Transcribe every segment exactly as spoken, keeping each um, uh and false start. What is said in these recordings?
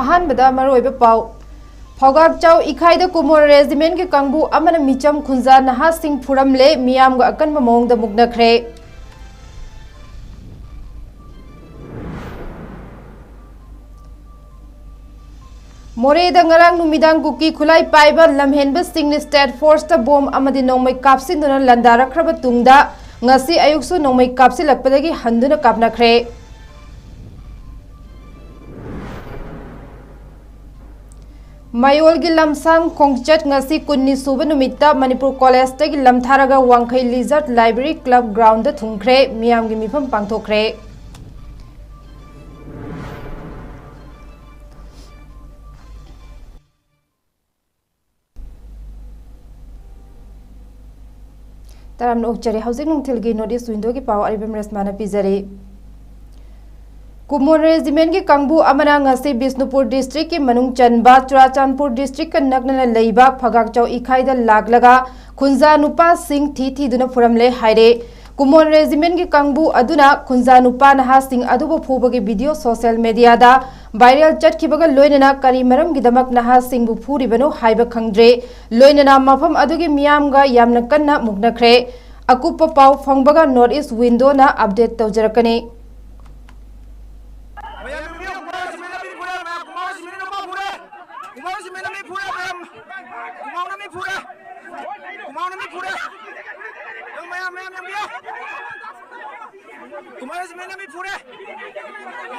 ꯑꯍꯥꯟꯕꯗ ꯃꯔꯨꯑꯣꯏꯕ ꯄꯥꯎ꯫ ꯐꯧꯒꯥꯛꯆꯥꯎ ꯏꯈꯥꯏꯗ ꯀꯨꯃꯣꯟ ꯔꯦꯖꯤꯃꯦꯟꯒꯤ ꯀꯥꯡꯕꯨ ꯑꯃꯅ ꯃꯤꯆꯝ ꯈꯨꯟꯖꯥ ꯅꯍꯥꯁꯤꯡ ꯐꯨꯔꯝꯂꯦ, ꯃꯤꯌꯥꯝꯒ ꯑꯀꯟꯕ ꯃꯑꯣꯡꯗ ꯃꯨꯛꯅꯈ꯭ꯔꯦ꯫ ꯃꯣꯔꯦꯗ ꯉꯔꯥꯡ ꯅꯨꯃꯤꯗꯥꯡ ꯀꯨꯀꯤ ꯈꯨꯠꯂꯥꯏ ꯄꯥꯏꯕ ꯂꯝꯍꯦꯟꯕꯁꯤꯡꯅ ꯁ꯭ꯇꯦꯠ ꯐꯣꯔꯁꯇ ꯕꯣꯝ ꯑꯃꯗꯤ ꯅꯣꯡꯃꯩ ꯀꯥꯞꯁꯤꯟꯗꯨꯅ ꯂꯥꯟꯗꯥꯔꯛꯈ꯭ꯔꯕ ꯇꯨꯡꯗ ꯉꯁꯤ ꯑꯌꯨꯛꯁꯨ ꯅꯣꯡꯃꯩ ꯀꯥꯞꯁꯤꯜꯂꯛꯄꯗꯒꯤ ꯍꯟꯗꯨꯅ ꯀꯥꯞꯅꯈ꯭ꯔꯦ꯫ ꯃꯌꯣꯜꯒꯤ ꯂꯝꯁꯥꯡ ꯈꯣꯡꯆꯠ ꯉꯁꯤ ꯀꯨꯟꯅꯤ ꯁꯨꯕ ꯅꯨꯃꯤꯠꯇ ꯃꯅꯤꯄꯨꯔ ꯀꯣꯂꯦꯖꯇꯒꯤ ꯂꯝꯊꯥꯔꯒ ꯋꯥꯡꯈꯩ ꯂꯤꯖꯔꯠ ꯂꯥꯏꯕ꯭ꯔꯦꯔꯤ ꯀ꯭ꯂꯕ ꯒ꯭ꯔꯥꯎꯟꯗ ꯊꯨꯡꯈ꯭ꯔꯦ꯫ ꯃꯤꯌꯥꯝꯒꯤ ꯃꯤꯐꯝ ꯄꯥꯡꯊꯣꯛꯈ꯭ꯔꯦ꯫ ꯇꯔꯥꯝꯅ ꯑꯣꯛꯆꯔꯤ꯫ ꯍꯧꯖꯤꯛ ꯅꯨꯡꯊꯤꯜꯒꯤ ꯅꯣꯔꯠ ꯏꯁ ꯋꯤꯟꯗꯣꯒꯤ ꯄꯥꯎ ꯑꯔꯤꯕꯝ ꯔꯦꯁꯃꯥꯅ ꯄꯤꯖꯔꯤ꯫ ꯀꯨꯃꯣꯟ ꯔꯦꯖꯤꯃꯦꯟꯒꯤ ꯀꯥꯡꯕꯨ ꯑꯃꯅ ꯉꯁꯤ ꯕꯤꯁꯅꯨꯄꯨꯔ ꯗꯤꯁꯇ꯭ꯔꯤꯛꯀꯤ ꯃꯅꯨꯡ ꯆꯟꯕ ꯆꯨꯔꯥꯆꯥꯟꯄꯨꯔ ꯗꯤꯁꯇ꯭ꯔꯤꯛꯀ ꯅꯛꯅꯅ ꯂꯩꯕ ꯐꯒꯥꯛꯆꯥꯎ ꯏꯈꯥꯏꯗ ꯂꯥꯛꯂꯒ ꯈꯨꯟꯖꯥ ꯅꯨꯄꯥꯁꯤꯡ ꯊꯤ ꯊꯤꯗꯨꯅ ꯐꯨꯔꯝꯂꯦ ꯍꯥꯏꯔꯦ꯫ ꯀꯨꯃꯣꯟ ꯔꯦꯖꯤꯃꯦꯟꯒꯤ ꯀꯥꯡꯕꯨ ꯑꯗꯨꯅ ꯈꯨꯟꯖꯥ ꯅꯨꯄꯥ ꯅꯍꯥꯁꯤꯡ ꯑꯗꯨꯕꯨ ꯐꯨꯕꯒꯤ ꯚꯤꯗꯤꯑꯣ ꯁꯣꯁꯤꯌꯦꯜ ꯃꯦꯗꯤꯌꯥꯗ ꯚꯥꯏꯔꯦꯜ ꯆꯠꯈꯤꯕꯒ ꯂꯣꯏꯅꯅ ꯀꯔꯤ ꯃꯔꯝꯒꯤꯗꯃꯛ ꯅꯍꯥꯁꯤꯡꯕꯨ ꯐꯨꯔꯤꯕꯅꯣ ꯍꯥꯏꯕ ꯈꯪꯗ꯭ꯔꯦ꯫ ꯂꯣꯏꯅꯅ ꯃꯐꯝ ꯑꯗꯨꯒꯤ ꯃꯤꯌꯥꯝꯒ ꯌꯥꯝꯅ ꯀꯟꯅ ꯃꯨꯛꯅꯈ꯭ꯔꯦ꯫ ꯑꯀꯨꯞꯄ ꯄꯥꯎ ꯐꯪꯕꯒ ꯅꯣꯔꯠ ꯏꯁ ꯋꯤꯟꯗꯣꯅ ꯑꯞꯗꯦꯠ ꯇꯧꯖꯔꯛꯀꯅꯤ꯫ ꯀꯨꯃꯥꯔ ꯁꯤꯃꯦꯟꯅ ꯃꯤ ꯐꯨꯔꯦ, ꯃꯌꯥꯝ꯫ ꯀꯨꯃꯥꯔꯅ ꯃꯤ ꯐꯨꯔꯦ꯫ ꯀꯨꯃꯥꯔꯅ ꯃꯤ ꯐꯨꯔꯦ꯫ ꯅꯪ ꯃꯌꯥꯝ, ꯃꯌꯥꯝ ꯌꯦꯡꯕꯤꯌꯨ꯫ ꯀꯨꯃꯥꯔ ꯁꯤꯃꯦꯟꯅ ꯃꯤ ꯐꯨꯔꯦ꯫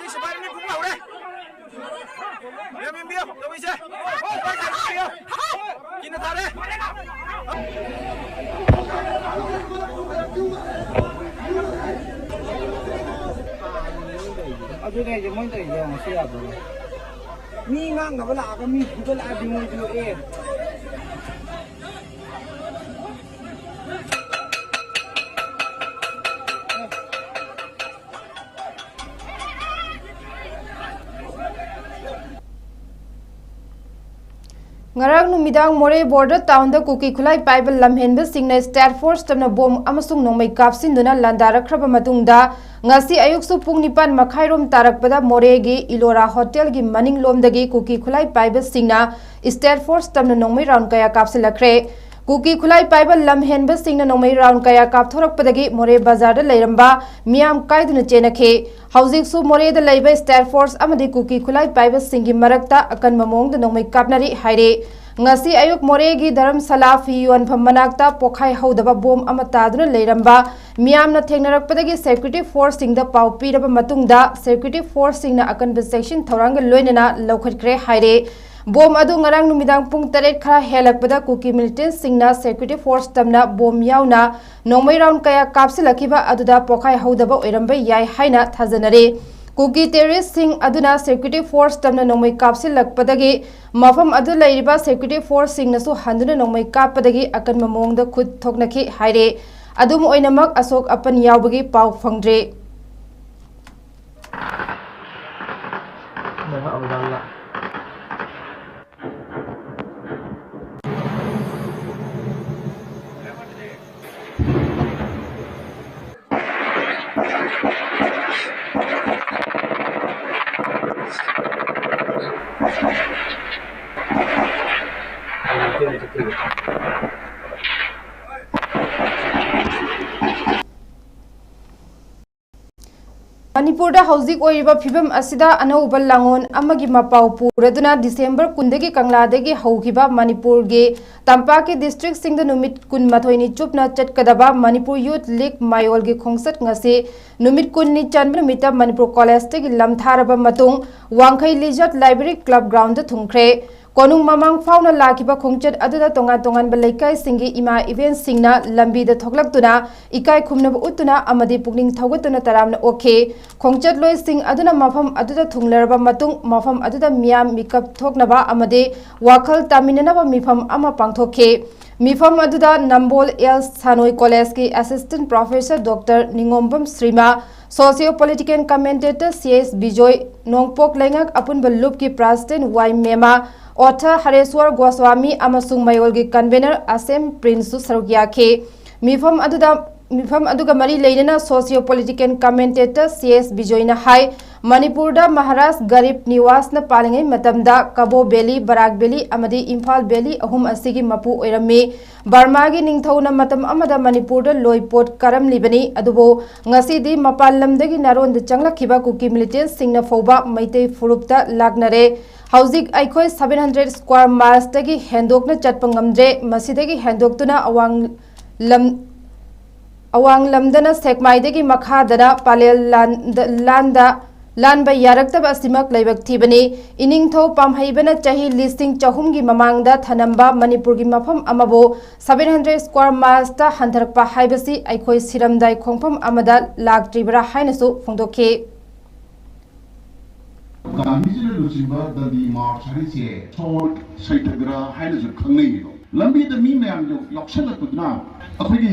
ꯃꯤ ꯁꯤꯐꯥꯏꯅ ꯃꯤ ꯐꯨꯕ ꯍꯧꯔꯦ꯫ ꯃꯌꯥꯝ ꯌꯦꯡꯕꯤꯌꯨ, ꯇꯧꯔꯤꯁꯦ꯫ ꯀꯤꯅ ꯊꯥꯔꯦ꯫ ꯑꯗꯨꯅꯦ ꯍꯥꯏꯁꯦ, ꯃꯣꯏꯅ ꯇꯧꯔꯤꯁꯦ ꯌꯦꯡꯉꯣ, ꯁꯤ ꯌꯥꯗ꯭ꯔꯣ? ꯃꯤ ꯉꯥꯡꯅꯕ ꯂꯥꯛꯑꯒ ꯃꯤ ꯐꯨꯗꯠꯂꯛꯑꯗꯤ ꯃꯣꯏꯁꯨ ꯑꯦ꯫ ꯉꯔꯥꯡ ꯅꯨꯃꯤꯗꯥꯡ ꯃꯣꯔꯦ ꯕꯣꯔꯗꯔ ꯇꯥꯎꯟꯗ ꯀꯨꯀꯤ ꯈꯨꯠꯂꯥꯏ ꯄꯥꯏꯕ ꯂꯝꯍꯦꯟꯕꯁꯤꯡꯅ ꯁ꯭ꯇꯦꯠ ꯐꯣꯔꯁ ꯇꯝꯅ ꯕꯣꯝ ꯑꯃꯁꯨꯡ ꯅꯣꯡꯃꯩ ꯀꯥꯞꯁꯤꯟꯗꯨꯅ ꯂꯥꯟꯗꯥꯔꯛꯈ꯭ꯔꯕ ꯃꯇꯨꯡꯗ, ꯉꯁꯤ ꯑꯌꯨꯛꯁꯨ ꯄꯨꯡ ꯅꯤꯄꯥꯟ ꯃꯈꯥꯏꯔꯣꯝ ꯇꯥꯔꯛꯄꯗ ꯃꯣꯔꯦꯒꯤ ꯏꯂꯣꯔꯥ ꯍꯣꯇꯦꯜꯒꯤ ꯃꯅꯤꯡꯂꯣꯝꯗꯒꯤ ꯀꯨꯀꯤ ꯈꯨꯠꯂꯥꯏ ꯄꯥꯏꯕꯁꯤꯡꯅ ꯁ꯭ꯇꯦꯠ ꯐꯣꯔꯁ ꯇꯝꯅ ꯅꯣꯡꯃꯩ ꯔꯥꯎꯟ ꯀꯌꯥ ꯀꯥꯞꯁꯤꯜꯂꯛꯈ꯭ꯔꯦ꯫ ꯀꯨꯀꯤ ꯈꯨꯠꯂꯥꯏ ꯄꯥꯏꯕ ꯂꯝꯍꯦꯟꯕꯁꯤꯡꯅ ꯅꯣꯡꯃꯩ ꯔꯥꯎꯟ ꯀꯌꯥ ꯀꯥꯞꯊꯣꯔꯛꯄꯗꯒꯤ ꯃꯣꯔꯦ ꯕꯖꯥꯔꯗ ꯂꯩꯔꯝꯕ ꯃꯤꯌꯥꯝ ꯀꯥꯏꯗꯨꯅ ꯆꯦꯟꯅꯈꯤ꯫ ꯍꯧꯖꯤꯛꯁꯨ ꯃꯣꯔꯦꯗ ꯂꯩꯕ ꯁ꯭ꯇꯦꯠ ꯐꯣꯔꯁ ꯑꯃꯗꯤ ꯀꯨꯀꯤ ꯈꯨꯠꯂꯥꯏ ꯄꯥꯏꯕꯁꯤꯡꯒꯤ ꯃꯔꯛꯇ ꯑꯀꯟꯕ ꯃꯑꯣꯡꯗ ꯅꯣꯡꯃꯩ ꯀꯥꯞꯅꯔꯤ ꯍꯥꯏꯔꯤ꯫ ꯉꯁꯤ ꯑꯌꯨꯛ ꯃꯣꯔꯦꯒꯤ ꯙꯔꯝꯁꯥꯂꯥ ꯐꯤ ꯌꯣꯟꯐꯝ ꯃꯅꯥꯛꯇ ꯄꯣꯈꯥꯏ ꯍꯧꯗꯕ ꯕꯣꯝ ꯑꯃ ꯇꯥꯗꯨꯅ ꯂꯩꯔꯝꯕ ꯃꯤꯌꯥꯝꯅ ꯊꯦꯡꯅꯔꯛꯄꯗꯒꯤ ꯁꯦꯀ꯭ꯌꯨꯔꯤꯇꯤ ꯐꯣꯔꯁꯁꯤꯡꯗ ꯄꯥꯎ ꯄꯤꯔꯕ ꯃꯇꯨꯡꯗ, ꯁꯦꯀ꯭ꯌꯨꯔꯤꯇꯤ ꯐꯣꯔꯁꯁꯤꯡꯅ ꯑꯀꯟꯕ ꯆꯦꯛꯁꯤꯟ ꯊꯧꯔꯥꯡꯒ ꯂꯣꯏꯅꯅ ꯂꯧꯈꯠꯈ꯭ꯔꯦ ꯍꯥꯏꯔꯦ꯫ ꯕꯣꯝ ꯑꯗꯨ ꯉꯔꯥꯡ ꯅꯨꯃꯤꯗꯥꯡ ꯄꯨꯡ ꯇꯔꯦꯠ ꯈꯔ ꯍꯦꯜꯂꯛꯄꯗ ꯀꯨꯀꯤ ꯃꯤꯂꯤꯇꯦꯟꯠꯁꯤꯡꯅ ꯁꯦꯀ꯭ꯌꯨꯔꯤꯇꯤ ꯐꯣꯔꯁ ꯇꯝꯅ ꯕꯣꯝ ꯌꯥꯎꯅ ꯅꯣꯡꯃꯩ ꯔꯥꯎꯟ ꯀꯌꯥ ꯀꯥꯞꯁꯤꯜꯂꯛꯈꯤꯕ ꯑꯗꯨꯗ ꯄꯣꯈꯥꯏ ꯍꯧꯗꯕ ꯑꯣꯏꯔꯝꯕ ꯌꯥꯏ ꯍꯥꯏꯅ ꯊꯥꯖꯅꯔꯤ꯫ ꯀꯨꯀꯤ ꯇꯦꯔꯣꯔꯤꯁ꯭ꯠꯁꯤꯡ ꯑꯗꯨꯅ ꯁꯦꯀ꯭ꯌꯨꯔꯤꯇꯤ ꯐꯣꯔꯁ ꯇꯝꯅ ꯅꯣꯡꯃꯩ ꯀꯥꯞꯁꯤꯜꯂꯛꯄꯗꯒꯤ ꯃꯐꯝ ꯑꯗꯨ ꯂꯩꯔꯤꯕ ꯁꯦꯀ꯭ꯌꯨꯔꯤꯇꯤ ꯐꯣꯔꯁꯁꯤꯡꯅꯁꯨ ꯍꯟꯗꯨꯅ ꯅꯣꯡꯃꯩ ꯀꯥꯞꯄꯗꯒꯤ ꯑꯀꯟꯕ ꯃꯑꯣꯡꯗ ꯈꯨꯠ ꯊꯣꯛꯅꯈꯤ ꯍꯥꯏꯔꯦ꯫ ꯑꯗꯨꯝ ꯑꯣꯏꯅꯃꯛ, ꯑꯁꯣꯛ ꯑꯄꯟ ꯌꯥꯎꯕꯒꯤ ꯄꯥꯎ ꯐꯪꯗ꯭ꯔꯤ꯫ ꯃꯅꯤꯄꯨꯔꯗ ꯍꯧꯖꯤꯛ ꯑꯣꯏꯔꯤꯕ ꯐꯤꯕꯝ ꯑꯁꯤꯗ ꯑꯅꯧꯕ ꯂꯥꯡꯑꯣꯟ ꯑꯃꯒꯤ ꯃꯄꯥꯎ ꯄꯨꯔꯗꯨꯅ ꯗꯤꯁꯦꯝꯕꯔ ꯀꯨꯟꯗꯒꯤ ꯀꯪꯂꯥꯗꯒꯤ ꯍꯧꯈꯤꯕ ꯃꯅꯤꯄꯨꯔꯒꯤ ꯇꯝꯄꯥꯛꯀꯤ ꯗꯤꯁꯇ꯭ꯔꯤꯛꯁꯤꯡꯗ ꯅꯨꯃꯤꯠ ꯀꯨꯟꯃꯥꯊꯣꯏꯅꯤ ꯆꯨꯞꯅ ꯆꯠꯀꯗꯕ ꯃꯅꯤꯄꯨꯔ ꯌꯨꯠ ꯂꯤꯒ ꯃꯌꯣꯜꯒꯤ ꯈꯣꯡꯆꯠ ꯉꯁꯤ ꯅꯨꯃꯤꯠ ꯀꯨꯟꯅꯤ ꯆꯟꯕ ꯅꯨꯃꯤꯠꯇ ꯃꯅꯤꯄꯨꯔ ꯀꯣꯂꯦꯖꯇꯒꯤ ꯂꯝꯊꯥꯔꯕ ꯃꯇꯨꯡ ꯋꯥꯡꯈꯩ ꯂꯤꯖꯠ ꯂꯥꯏꯕ꯭ꯔꯦꯔꯤ ꯀ꯭ꯂꯕ ꯒ꯭ꯔꯥꯎꯟꯗ ꯊꯨꯡꯈ꯭ꯔꯦ꯫ ꯀꯣꯅꯨꯡ ꯃꯃꯥꯡ ꯐꯥꯎꯅ ꯂꯥꯛꯈꯤꯕ ꯈꯣꯡꯆꯠ ꯑꯗꯨꯗ ꯇꯣꯉꯥꯟ ꯇꯣꯉꯥꯟꯕ ꯂꯩꯀꯥꯏꯁꯤꯡꯒꯤ ꯏꯃꯥ ꯏꯕꯦꯟꯁꯤꯡꯅ ꯂꯝꯕꯤꯗ ꯊꯣꯛꯂꯛꯇꯨꯅ ꯏꯀꯥꯏ ꯈꯨꯝꯅꯕ ꯎꯠꯇꯨꯅ ꯑꯃꯗꯤ ꯄꯨꯛꯅꯤꯡ ꯊꯧꯒꯠꯇꯨꯅ ꯇꯔꯥꯝꯅ ꯑꯣꯛꯈꯤ꯫ ꯈꯣꯡꯆꯠꯂꯣꯏꯁꯤꯡ ꯑꯗꯨꯅ ꯃꯐꯝ ꯑꯗꯨꯗ ꯊꯨꯡꯂꯔꯕ ꯃꯇꯨꯡ, ꯃꯐꯝ ꯑꯗꯨꯗ ꯃꯤꯌꯥꯝ ꯃꯤꯀꯞ ꯊꯣꯛꯅꯕ ꯑꯃꯗꯤ ꯋꯥꯈꯜ ꯇꯥꯃꯤꯟꯅꯅꯕ ꯃꯤꯐꯝ ꯑꯃ ꯄꯥꯡꯊꯣꯛꯈꯤ꯫ ꯃꯤꯐꯝ ꯑꯗꯨꯗ ꯅꯝꯕꯣꯜ ꯑꯦꯜ ꯁꯥꯅꯣꯏ ꯀꯣꯂꯦꯖꯀꯤ assistant professor doctor Ningombam Srima, socio political commentator C S Bijoy, ꯅꯣꯡꯄꯣꯛ ꯂꯩꯉꯥꯛ ꯑꯄꯨꯟꯕ ꯂꯨꯞꯀꯤ ꯄ꯭ꯔꯦꯁꯤꯗꯦꯟꯠ ꯋꯥꯏ ꯃꯦꯃꯥ, ꯑꯣꯊꯔ ꯍꯔꯦꯁ꯭ꯋꯔ ꯒꯣꯁ꯭ꯋꯥꯃꯤ ꯑꯃꯁꯨꯡ ꯃꯌꯣꯜꯒꯤ ꯀꯟꯚꯦꯅꯔ ꯑꯁꯦꯝ ꯄ꯭ꯔꯤꯟꯁꯁꯨ ꯁꯔꯨꯛ ꯌꯥꯈꯤ꯫ ꯃꯤꯐꯝ ꯑꯗꯨꯗ, ꯃꯤꯐꯝ ꯑꯗꯨꯒ ꯃꯔꯤ ꯂꯩꯅꯅ socio political commentator C S ꯕꯤꯖꯣꯏꯅ ꯍꯥꯏ, ꯃꯅꯤꯄꯨꯔꯗ ꯃꯍꯥꯔꯥꯖ ꯒꯔꯤꯕ ꯅꯤꯋꯥꯁꯅ ꯄꯥꯜꯂꯤꯉꯩ ꯃꯇꯝꯗ ꯀꯕꯣ ꯚꯦꯂꯤ, ꯕꯔꯥꯛ ꯚꯦꯂꯤ ꯑꯃꯗꯤ ꯏꯝꯐꯥꯜ ꯚꯦꯂꯤ ꯑꯍꯨꯝ ꯑꯁꯤꯒꯤ ꯃꯄꯨ ꯑꯣꯏꯔꯝꯃꯤ꯫ ꯕꯔꯃꯥꯒꯤ ꯅꯤꯡꯊꯧꯅ ꯃꯇꯝ ꯑꯃꯗ ꯃꯅꯤꯄꯨꯔꯗ ꯂꯣꯏ ꯄꯣꯠ ꯀꯥꯔꯝꯂꯤꯕꯅꯤ, ꯑꯗꯨꯕꯨ ꯉꯁꯤꯗꯤ ꯃꯄꯥꯟ ꯂꯝꯗꯒꯤ ꯅꯥꯔꯣꯟꯗ ꯆꯪꯂꯛꯈꯤꯕ ꯀꯨꯀꯤ militantꯁꯤꯡꯅ ꯐꯥꯎꯕ ꯃꯩꯇꯩ ꯐꯨꯔꯨꯞꯇ ꯂꯥꯛꯅꯔꯦ꯫ ꯍꯧꯖꯤꯛ ꯑꯩꯈꯣꯏ seven hundred square milesꯇꯒꯤ ꯍꯦꯟꯗꯣꯛꯅ ꯆꯠꯄ ꯉꯝꯗ꯭ꯔꯦ꯫ ꯃꯁꯤꯗꯒꯤ ꯍꯦꯟꯗꯣꯛꯇꯨꯅ ꯑꯋꯥꯡ ꯂꯝ, ꯑꯋꯥꯡ ꯂꯝꯗꯅ ꯁꯦꯛꯃꯥꯏꯗꯒꯤ ꯃꯈꯥꯗꯅ ꯄꯥꯂꯦꯜ ꯂꯥꯟꯗ, ꯂꯥꯟꯗ, ꯂꯥꯟꯕ ꯌꯥꯔꯛꯇꯕ ꯑꯁꯤꯃꯛ ꯂꯥꯏꯕꯛ ꯊꯤꯕꯅꯤ꯫ ꯏꯅꯤꯡꯊꯧ ꯄꯥꯝꯍꯩꯕꯅ ꯆꯍꯤ ꯂꯤꯁꯤꯡ ꯆꯍꯨꯝꯒꯤ ꯃꯃꯥꯡꯗ ꯊꯅꯝꯕ ꯃꯅꯤꯄꯨꯔꯒꯤ ꯃꯐꯝ ꯑꯃꯕꯨ seven hundred square milesꯇ ꯍꯟꯊꯔꯛꯄ ꯍꯥꯏꯕꯁꯤ ꯑꯩꯈꯣꯏ ꯁꯤꯔꯝꯗꯥꯏ ꯈꯣꯡꯐꯝ ꯑꯃꯗ ꯂꯥꯛꯇ꯭ꯔꯤꯕ꯭ꯔꯥ ꯍꯥꯏꯅꯁꯨ ꯐꯣꯡꯗꯣꯛꯈꯤ꯫ ꯒꯥꯟꯙꯤꯖꯤꯅ ꯂꯨꯆꯤꯡꯕ ꯗꯟꯗꯤ ꯃꯥꯔꯆ ꯍꯥꯏꯔꯤꯁꯦ ꯁꯣꯔ ꯁꯩꯇꯒ꯭ꯔ ꯍꯥꯏꯅꯁꯨ ꯈꯪꯅꯩꯌꯦꯕ꯫ ꯂꯝꯕꯤꯗ ꯃꯤ ꯃꯌꯥꯝ ꯌꯧ-, ꯌꯥꯎꯁꯜꯂꯛꯄꯗꯨꯅ ꯑꯩꯈꯣꯏꯒꯤ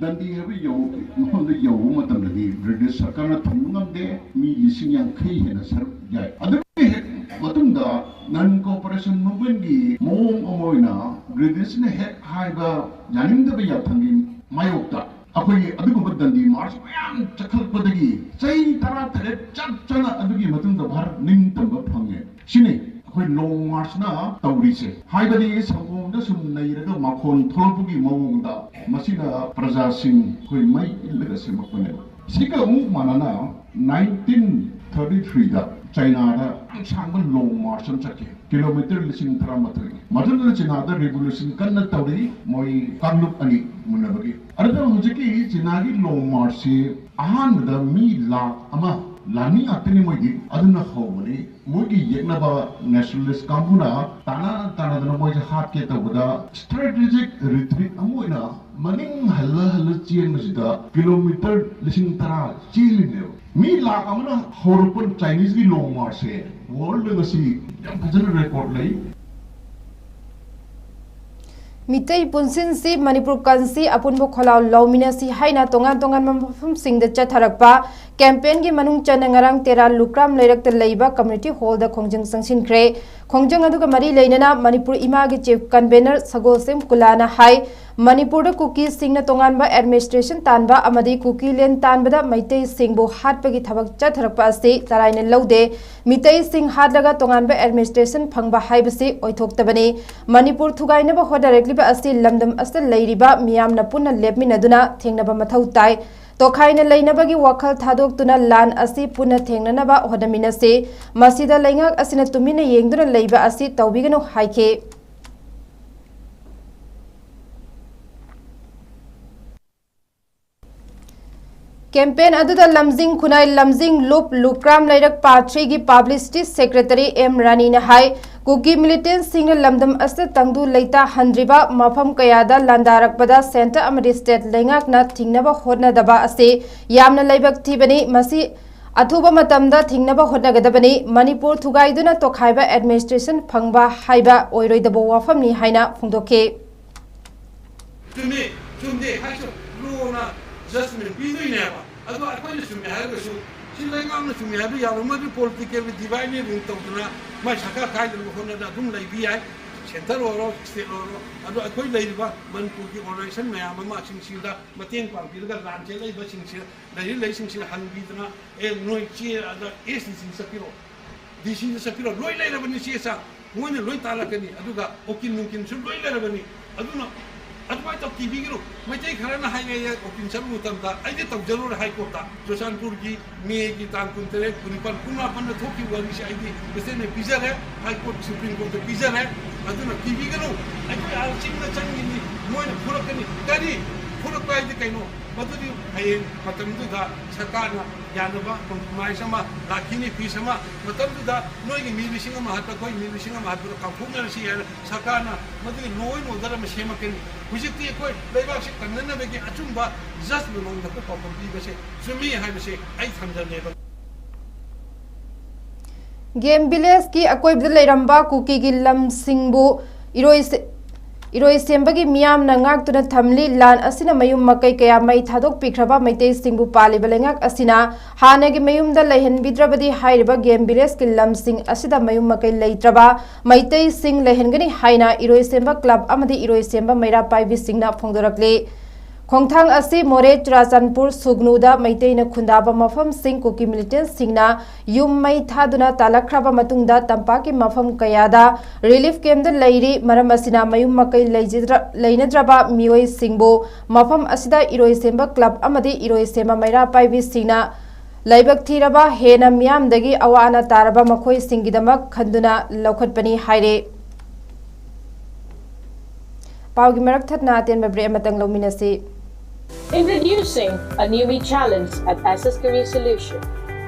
ꯗꯟꯗꯤ ꯍꯥꯏꯕ ꯌꯧ-, ꯃꯐꯝꯗ ꯌꯧꯕ ꯃꯇꯝꯗꯗꯤ ꯕ꯭ꯔꯤꯇꯤꯁ ꯁꯔꯀꯥꯔꯅ ꯊꯤꯡꯕ ꯉꯝꯗꯦ꯫ ꯃꯤ ꯂꯤꯁꯤꯡ ꯌꯥꯡꯈꯩ ꯍꯦꯟꯅ ꯁꯔꯨꯛ ꯌꯥꯏ꯫ ꯑꯗꯨꯒꯤ ꯍꯦꯛ ꯃꯇꯨꯡꯗ non cooperation movementꯀꯤ ꯃꯑꯣꯡ ꯑꯃ ꯑꯣꯏꯅ ꯕ꯭ꯔꯤꯇꯤꯁꯅ ꯍꯦꯛ ꯍꯥꯏꯕ ꯌꯥꯅꯤꯡꯗꯕ ꯌꯥꯊꯪꯒꯤ ꯃꯥꯌꯣꯛꯇ ꯑꯩꯈꯣꯏꯒꯤ ꯑꯗꯨꯒꯨꯝꯕ ꯗꯟꯗꯤ ꯃꯥꯔꯆ ꯃꯌꯥꯝ ꯆꯠꯈꯠꯂꯛꯄꯗꯒꯤ ꯆꯍꯤ ꯇꯔꯥꯇꯔꯦꯠ ꯆꯞ ꯆꯥꯅ ꯑꯗꯨꯒꯤ ꯃꯇꯨꯡꯗ ꯚꯥꯔꯠ ꯅꯤꯡꯇꯝꯕ ꯐꯪꯉꯦ꯫ ꯁꯤꯅꯤ ꯑꯩꯈꯣꯏ ꯂꯣꯡ ꯃꯥꯔꯆꯅ ꯇꯧꯔꯤꯁꯦ꯫ ꯍꯥꯏꯕꯗꯤ ꯁꯪꯒꯣꯝꯗ ꯁꯨꯝ ꯅꯩꯔꯒ ꯃꯈꯣꯟ ꯊꯣꯛꯂꯛꯄꯒꯤ ꯃꯑꯣꯡꯗ ꯃꯁꯤꯅ ꯄ꯭ꯔꯖꯥꯁꯤꯡ ꯑꯩꯈꯣꯏ ꯃꯩ ꯏꯜꯂꯒ ꯁꯦꯝꯃꯛꯄꯅꯦꯕ꯫ ꯁꯤꯒ ꯑꯃꯨꯛ ꯃꯥꯟꯅꯅ nineteen thirty threeꯗ ꯆꯩꯅꯥꯗ ꯌꯥꯝ ꯁꯥꯡꯕ ꯂꯣꯡ ꯃꯥꯔꯆ ꯑꯃ ꯆꯠꯈꯤ꯫ ꯀꯤꯂꯣꯃꯤꯇꯔ ꯂꯤꯁꯤꯡ ꯇꯔꯥꯃꯥꯊꯣꯏ꯫ ꯃꯗꯨꯗ ꯆꯤꯅꯥꯗ revolution ꯀꯟꯅ ꯇꯧꯔꯤ, ꯃꯣꯏ ꯀꯥꯡꯂꯨꯞ ꯑꯅꯤ ꯃꯨꯟꯅꯕꯒꯤ꯫ ꯑꯗꯨꯗ ꯍꯧꯖꯤꯛꯀꯤ ꯆꯤꯅꯥꯒꯤ ꯂꯣꯡ ꯃꯥꯔꯆꯁꯤ ꯑꯍꯥꯟꯕꯗ ꯃꯤ ꯂꯥꯈ ꯑꯃ, ꯂꯥꯟꯃꯤ ꯉꯥꯛꯇꯅꯤ ꯃꯣꯏꯗꯤ, ꯑꯗꯨꯅ ꯍꯧꯕꯅꯤ꯫ ꯃꯣꯏꯒꯤ ꯌꯦꯛꯅꯕ nationalist ꯀꯥꯡꯕꯨꯅ ꯇꯥꯟꯅ ꯇꯥꯟꯅꯗꯅ ꯃꯣꯏꯁꯦ ꯍꯥꯠꯀꯦ ꯇꯧꯕꯗ strategic retreat ꯑꯃ ꯑꯣꯏꯅ ꯃꯅꯤꯡ ꯍꯜꯂ ꯍꯜꯂ ꯆꯦꯟꯕꯁꯤꯗ ꯀꯤꯂꯣꯃꯤꯇꯔ ꯂꯤꯁꯤꯡ ꯇꯔꯥ ꯆꯦꯜꯂꯤꯅꯦꯕ꯫ ꯃꯤ ꯂꯥꯈ ꯑꯃꯅ ꯍꯧꯔꯛꯄ Chineseꯀꯤ ꯂꯣꯡ ꯃꯥꯔꯆꯁꯦ world ꯉꯁꯤ ꯌꯥꯝ ꯐꯖꯅ record ꯂꯩ꯫ ꯃꯤꯇꯩ ꯄꯨꯟꯁꯤꯟꯁꯤ ꯃꯅꯤꯄꯨꯔ ꯀꯟꯁꯤ ꯑꯄꯨꯟꯕ ꯈꯣꯜꯂꯥꯎ ꯂꯧꯃꯤꯟꯅꯁꯤ ꯍꯥꯏꯅ ꯇꯣꯉꯥꯟ ꯇꯣꯉꯥꯟꯕ ꯃꯐꯝꯁꯤꯡꯗ ꯆꯠꯊꯔꯛꯄ campaignꯒꯤ ꯃꯅꯨꯡ ꯆꯟꯅ ꯉꯔꯥꯡ ꯇꯦꯔꯥ ꯂꯨꯀ꯭ꯔꯥꯝ ꯂꯩꯔꯛꯇ ꯂꯩꯕ community hallꯗ ꯈꯣꯡꯖꯪ ꯆꯪꯁꯤꯟꯈ꯭ꯔꯦ꯫ ꯈꯣꯡꯖꯪ ꯑꯗꯨꯒ ꯃꯔꯤ ꯂꯩꯅꯅ ꯃꯅꯤꯄꯨꯔ ꯏꯃꯥꯒꯤ ꯆꯤꯐ ꯀꯟꯚꯦꯅꯔ ꯁꯒꯣꯜꯁꯦꯝ ꯀꯨꯂꯥꯅ ꯍꯥꯏ, ꯃꯅꯤꯄꯨꯔꯗ ꯀꯨꯀꯤꯁꯤꯡꯅ ꯇꯣꯉꯥꯟꯕ ꯑꯦꯗꯃꯤꯅꯤꯁꯇ꯭ꯔꯦꯁꯟ ꯇꯥꯟꯕ ꯑꯃꯗꯤ ꯀꯨꯀꯤꯂꯦꯟ ꯇꯥꯟꯕꯗ ꯃꯩꯇꯩꯁꯤꯡꯕꯨ ꯍꯥꯠꯄꯒꯤ ꯊꯕꯛ ꯆꯠꯊꯔꯛꯄ ꯑꯁꯤ ꯆꯔꯥꯏꯅ ꯂꯧꯗꯦ꯫ ꯃꯤꯇꯩꯁꯤꯡ ꯍꯥꯠꯂꯒ ꯇꯣꯉꯥꯟꯕ ꯑꯦꯗꯃꯤꯅꯤꯁꯇ꯭ꯔꯦꯁꯟ ꯐꯪꯕ ꯍꯥꯏꯕꯁꯤ ꯑꯣꯏꯊꯣꯛꯇꯕꯅꯤ꯫ ꯃꯅꯤꯄꯨꯔ ꯊꯨꯒꯥꯏꯅꯕ ꯍꯣꯠꯅꯔꯛꯂꯤꯕ ꯑꯁꯤ ꯂꯝꯗꯝ ꯑꯁꯤꯗ ꯂꯩꯔꯤꯕ ꯃꯤꯌꯥꯝꯅ ꯄꯨꯟꯅ ꯂꯦꯞꯃꯤꯟꯅꯗꯨꯅ ꯊꯦꯡꯅꯕ ꯃꯊꯧ ꯇꯥꯏ꯫ ꯇꯣꯈꯥꯏꯅ ꯂꯩꯅꯕꯒꯤ ꯋꯥꯈꯜ ꯊꯥꯗꯣꯛꯇꯨꯅ ꯂꯥꯟ ꯑꯁꯤ ꯄꯨꯟꯅ ꯊꯦꯡꯅꯅꯕ ꯍꯣꯠꯅꯃꯤꯟꯅꯁꯤ꯫ ꯃꯁꯤꯗ ꯂꯩꯉꯥꯛ ꯑꯁꯤꯅ ꯇꯨꯃꯤꯟꯅ ꯌꯦꯡꯗꯨꯅ ꯂꯩꯕ ꯑꯁꯤ ꯇꯧꯕꯤꯒꯅꯨ ꯍꯥꯏꯈꯤ꯫ ꯀꯦꯝꯄꯦꯟ ꯑꯗꯨꯗ ꯂꯝꯖꯤꯡ ꯈꯨꯅꯥꯏ ꯂꯝꯖꯤꯡ ꯂꯨꯞ ꯂꯨꯀ꯭ꯔꯥꯝ ꯂꯩꯔꯛ ꯄꯥꯠ ꯊ꯭ꯔꯤꯒꯤ ꯄꯕ꯭ꯂꯤꯁꯤꯇꯤ ꯁꯦꯀ꯭ꯔꯦꯇꯔꯤ ꯑꯦꯝ ꯔꯥꯅꯤꯅ ꯍꯥꯏ, ꯀꯨꯀꯤ ꯃꯤꯂꯤꯇꯦꯟꯁꯤꯡꯅ ꯂꯝꯗꯝ ꯑꯁꯤꯗ ꯇꯪꯗꯨ ꯂꯩꯇꯥꯍꯟꯗ꯭ꯔꯤꯕ ꯃꯐꯝ ꯀꯌꯥꯗ ꯂꯥꯟꯗꯥꯔꯛꯄꯗ ꯁꯦꯟꯇꯔ ꯑꯃꯗꯤ ꯁ꯭ꯇꯦꯠ ꯂꯩꯉꯥꯛꯅ ꯊꯤꯡꯅꯕ ꯍꯣꯠꯅꯗꯕ ꯑꯁꯤ ꯌꯥꯝꯅ ꯂꯥꯏꯕꯛ ꯊꯤꯕꯅꯤ꯫ ꯃꯁꯤ ꯑꯊꯨꯕ ꯃꯇꯝꯗ ꯊꯤꯡꯅꯕ ꯍꯣꯠꯅꯒꯗꯕꯅꯤ꯫ ꯃꯅꯤꯄꯨꯔ ꯊꯨꯒꯥꯏꯗꯨꯅ ꯇꯣꯈꯥꯏꯕ ꯑꯦꯗꯃꯤꯅꯤꯁꯇ꯭ꯔꯦꯁꯟ ꯐꯪꯕ ꯍꯥꯏꯕ ꯑꯣꯏꯔꯣꯏꯗꯕ ꯋꯥꯐꯝꯅꯤ ꯍꯥꯏꯅ ꯐꯣꯡꯗꯣꯛꯈꯤ꯫ ꯆꯨꯝꯃꯤ, ꯆꯨꯝꯗꯦ ꯍꯥꯏꯁꯨ ꯂꯣꯅ ꯖꯁꯃꯦꯟ ꯄꯤꯗꯣꯏꯅꯦꯕ꯫ ꯑꯗꯣ ꯑꯩꯈꯣꯏꯅ ꯆꯨꯝꯃꯦ ꯍꯥꯏꯔꯒꯁꯨ, ꯁꯤ ꯂꯩꯉꯥꯛꯅ ꯆꯨꯝꯃꯦ ꯍꯥꯏꯕ ꯌꯥꯔꯣꯏ꯫ ꯃꯗꯨ ꯄꯣꯂꯤꯇꯤꯀꯦꯜ ꯗꯤꯚꯥꯏꯗꯤꯡ ꯇꯧꯗꯅ ꯃꯥꯏ ꯁꯔꯀꯥꯔ ꯀꯥꯏꯗꯅꯕ ꯍꯣꯠꯅꯗꯅ ꯑꯗꯨꯝ ꯂꯩꯕ ꯌꯥꯏ꯫ ꯁꯦꯟꯇꯔ ꯑꯣꯏꯔꯣ, ꯁ꯭ꯇꯦꯠ ꯑꯣꯏꯔꯣ, ꯑꯗꯣ ꯑꯩꯈꯣꯏ ꯂꯩꯔꯤꯕ ꯃꯅꯤꯄꯨꯔꯒꯤ ꯑꯣꯔꯒꯅꯥꯏꯖꯦꯁꯟ ꯃꯌꯥꯝ ꯑꯃꯁꯤꯡꯁꯤꯗ ꯃꯇꯦꯡ ꯄꯥꯡꯕꯤꯔꯒ ꯂꯥꯟ ꯆꯦꯜꯂꯛꯏꯕꯁꯤꯡꯁꯤ, ꯂꯩꯔꯤ ꯂꯩꯁꯤꯡꯁꯤꯗ ꯍꯪꯕꯤꯗꯅ, "ꯑꯦ, ꯅꯣꯏ ꯆꯦ ꯑꯗ ꯑꯦꯁ ꯗꯤ ꯁꯤꯗ ꯆꯠꯄꯤꯔꯣ, ꯗꯤ ꯁꯤꯗ ꯆꯠꯄꯤꯔꯣ, ꯂꯣꯏ ꯂꯩꯔꯕꯅꯤ ꯆꯦ ꯆꯥꯡ, ꯃꯣꯏꯅ ꯂꯣꯏ ꯇꯥꯜꯂꯛꯀꯅꯤ, ꯑꯗꯨꯒ ꯎꯀꯤꯜ ꯅꯨꯡꯀꯤꯜꯁꯨ ꯂꯣꯏ ꯂꯩꯔꯕꯅꯤ꯫ ꯑꯗꯨꯅ ꯑꯗꯨꯃꯥꯏꯅ ꯇꯧ-, ꯀꯤꯕꯤꯒꯅꯨ꯫ ꯃꯩꯇꯩ ꯈꯔꯅ ꯍꯥꯏꯔꯛꯑꯦ, ꯎꯀꯤꯜ ꯆꯠꯂꯨ ꯃꯇꯝꯗ ꯑꯩꯗꯤ ꯇꯧꯖꯔꯨꯔꯦ ꯍꯥꯏ ꯀꯣꯔꯠꯇ, ꯆꯨꯔꯆꯥꯟꯄꯨꯔꯒꯤ ꯃꯦꯒꯤ ꯇꯥꯡ ꯀꯨꯟꯇꯔꯦꯠ, ꯀꯨꯟꯅꯤꯄꯥꯜ, ꯀꯨꯟꯃꯥꯄꯟꯗ ꯊꯣꯛꯈꯤꯕ ꯋꯥꯔꯤꯁꯦ ꯑꯩꯗꯤ ꯄ꯭ꯔꯁꯤꯗꯦꯟꯅ ꯄꯤꯖꯔꯦ, ꯍꯥꯏ ꯀꯣꯔꯠ, ꯁꯨꯄ꯭ꯔꯤꯝ ꯀꯣꯔꯠꯇ ꯄꯤꯖꯔꯦ꯫ ꯑꯗꯨꯅ ꯀꯤꯕꯤꯒꯅꯨ, ꯑꯩꯈꯣꯏ ꯑꯥ ꯆꯤꯡꯗ ꯆꯪꯉꯤꯅꯤ, ꯃꯣꯏꯅ ꯐꯨꯔꯛꯀꯅꯤ꯫ ꯀꯔꯤ ꯐꯨꯔꯛꯄ ꯍꯥꯏꯗꯤ ꯀꯩꯅꯣ? ꯃꯗꯨꯗꯤ ꯍꯌꯦꯡ ꯃꯇꯝꯗꯨꯗ ꯁꯔꯀꯥꯔꯅ ꯌꯥꯅꯕ ꯀꯣꯝꯄ꯭ꯔꯣꯃꯥꯏꯁ ꯑꯃ, ꯂꯥꯛꯈꯤꯅꯤ ꯐꯤꯁ ꯑꯃ꯫ ꯃꯇꯝꯗꯨꯗ ꯅꯣꯏꯒꯤ ꯃꯤ ꯂꯤꯁꯤꯡ ꯑꯃ ꯍꯥꯠꯄ, ꯑꯩꯈꯣꯏ ꯃꯤ ꯂꯤꯁꯤꯡ ꯑꯃ ꯍꯥꯠꯄꯗꯣ ꯀꯥꯎꯊꯣꯛꯅꯔꯁꯤ ꯍꯥꯏꯅ ꯁꯔꯀꯥꯔꯅ ꯃꯗꯨꯒꯤ ꯂꯣ ꯑꯦꯟ ꯑꯣꯔꯗꯔ ꯑꯃ ꯁꯦꯝꯃꯛꯀꯅꯤ꯫ ꯍꯧꯖꯤꯛꯇꯤ ꯑꯩꯈꯣꯏ ꯂꯩꯕꯥꯛꯁꯤ ꯀꯟꯅꯅꯕꯒꯤ ꯑꯆꯨꯝꯕ ꯖꯁ ꯃꯃꯥꯡꯗ ꯑꯩꯈꯣꯏ ꯄꯥꯎꯈꯨꯝ ꯄꯤꯕꯁꯦ ꯆꯨꯝꯃꯤ ꯍꯥꯏꯕꯁꯦ ꯑꯩ ꯊꯝꯖꯒꯦ꯫ ꯒꯦꯝ ꯚꯤꯂꯦꯖꯀꯤ ꯑꯀꯣꯏꯕꯗ ꯂꯩꯔꯝꯕ ꯀꯨꯀꯤꯒꯤ ꯂꯝꯁꯤꯡꯕꯨ ꯏꯔꯣꯏꯁꯦ-, ꯏꯔꯣꯏꯁꯦꯝꯕꯒꯤ ꯃꯤꯌꯥꯝꯅ ꯉꯥꯛꯇꯨꯅ ꯊꯝꯂꯤ꯫ ꯂꯥꯟ ꯑꯁꯤꯅ ꯃꯌꯨꯝ ꯃꯀꯩ ꯀꯌꯥ ꯃꯩ ꯊꯥꯗꯣꯛꯄꯤꯈ꯭ꯔꯕ ꯃꯩꯇꯩꯁꯤꯡꯕꯨ ꯄꯥꯜꯂꯤꯕ ꯂꯩꯉꯥꯛ ꯑꯁꯤꯅ ꯍꯥꯟꯅꯒꯤ ꯃꯌꯨꯝꯗ ꯂꯩꯍꯟꯕꯤꯗ꯭ꯔꯕꯗꯤ ꯍꯥꯏꯔꯤꯕ ꯒꯦꯝ ꯚꯤꯂꯦꯖꯀꯤ ꯂꯝꯁꯤꯡ ꯑꯁꯤꯗ ꯃꯌꯨꯝ ꯃꯀꯩ ꯂꯩꯇ꯭ꯔꯕ ꯃꯩꯇꯩꯁꯤꯡ ꯂꯩꯍꯟꯒꯅꯤ ꯍꯥꯏꯅ ꯏꯔꯣꯏꯁꯦꯝꯕ ꯀ꯭ꯂꯕ ꯑꯃꯗꯤ ꯏꯔꯣꯏꯁꯦꯝꯕ ꯃꯩꯔꯥ ꯄꯥꯏꯕꯤꯁꯤꯡꯅ ꯐꯣꯡꯗꯣꯔꯛꯂꯤ꯫ ꯈꯣꯡꯊꯥꯡ ꯑꯁꯤ ꯃꯣꯔꯦ, ꯆꯨꯔꯥꯆꯥꯟꯄꯨꯔ, ꯁꯨꯒꯅꯨꯗ ꯃꯩꯇꯩꯅ ꯈꯨꯟꯗꯥꯕ ꯃꯐꯝꯁꯤꯡ ꯀꯨꯀꯤ ꯃꯤꯂꯤꯇꯦꯟꯁꯤꯡꯅ ꯌꯨꯝ ꯃꯩ ꯊꯥꯗꯨꯅ ꯇꯥꯜꯂꯛꯈ꯭ꯔꯕ ꯃꯇꯨꯡꯗ ꯇꯝꯄꯥꯛꯀꯤ ꯃꯐꯝ ꯀꯌꯥꯗ ꯔꯤꯂꯤꯐ ꯀꯦꯝꯞꯇ ꯂꯩꯔꯤ꯫ ꯃꯔꯝ ꯑꯁꯤꯅ ꯃꯌꯨꯝ ꯃꯀꯩ ꯂꯩꯖꯗ꯭ꯔ-, ꯂꯩꯅꯗ꯭ꯔꯕ ꯃꯤꯑꯣꯏꯁꯤꯡꯕꯨ ꯃꯐꯝ ꯑꯁꯤꯗ ꯏꯔꯣꯏꯁꯦꯝꯕ ꯀ꯭ꯂꯕ ꯑꯃꯗꯤ ꯏꯔꯣꯏꯁꯦꯝꯕ ꯃꯩꯔꯥ ꯄꯥꯏꯕꯤꯁꯤꯡꯅ ꯂꯥꯏꯕꯛ ꯊꯤꯔꯕ ꯍꯦꯟꯅ ꯃꯤꯌꯥꯝꯗꯒꯤ ꯑꯋꯥ ꯑꯅꯥ ꯇꯥꯔꯕ ꯃꯈꯣꯏꯁꯤꯡꯒꯤꯗꯃꯛ ꯈꯟꯗꯨꯅ ꯂꯧꯈꯠꯄꯅꯤ ꯍꯥꯏꯔꯦ꯫ ꯄꯥꯎꯒꯤ ꯃꯔꯛ ꯊꯠꯅ ꯑꯇꯦꯟꯕ ꯕ꯭ꯔꯦꯛ ꯑꯃꯇꯪ ꯂꯧꯃꯤꯟꯅꯁꯤ꯫ Introducing a new challenge at S S Career Solution.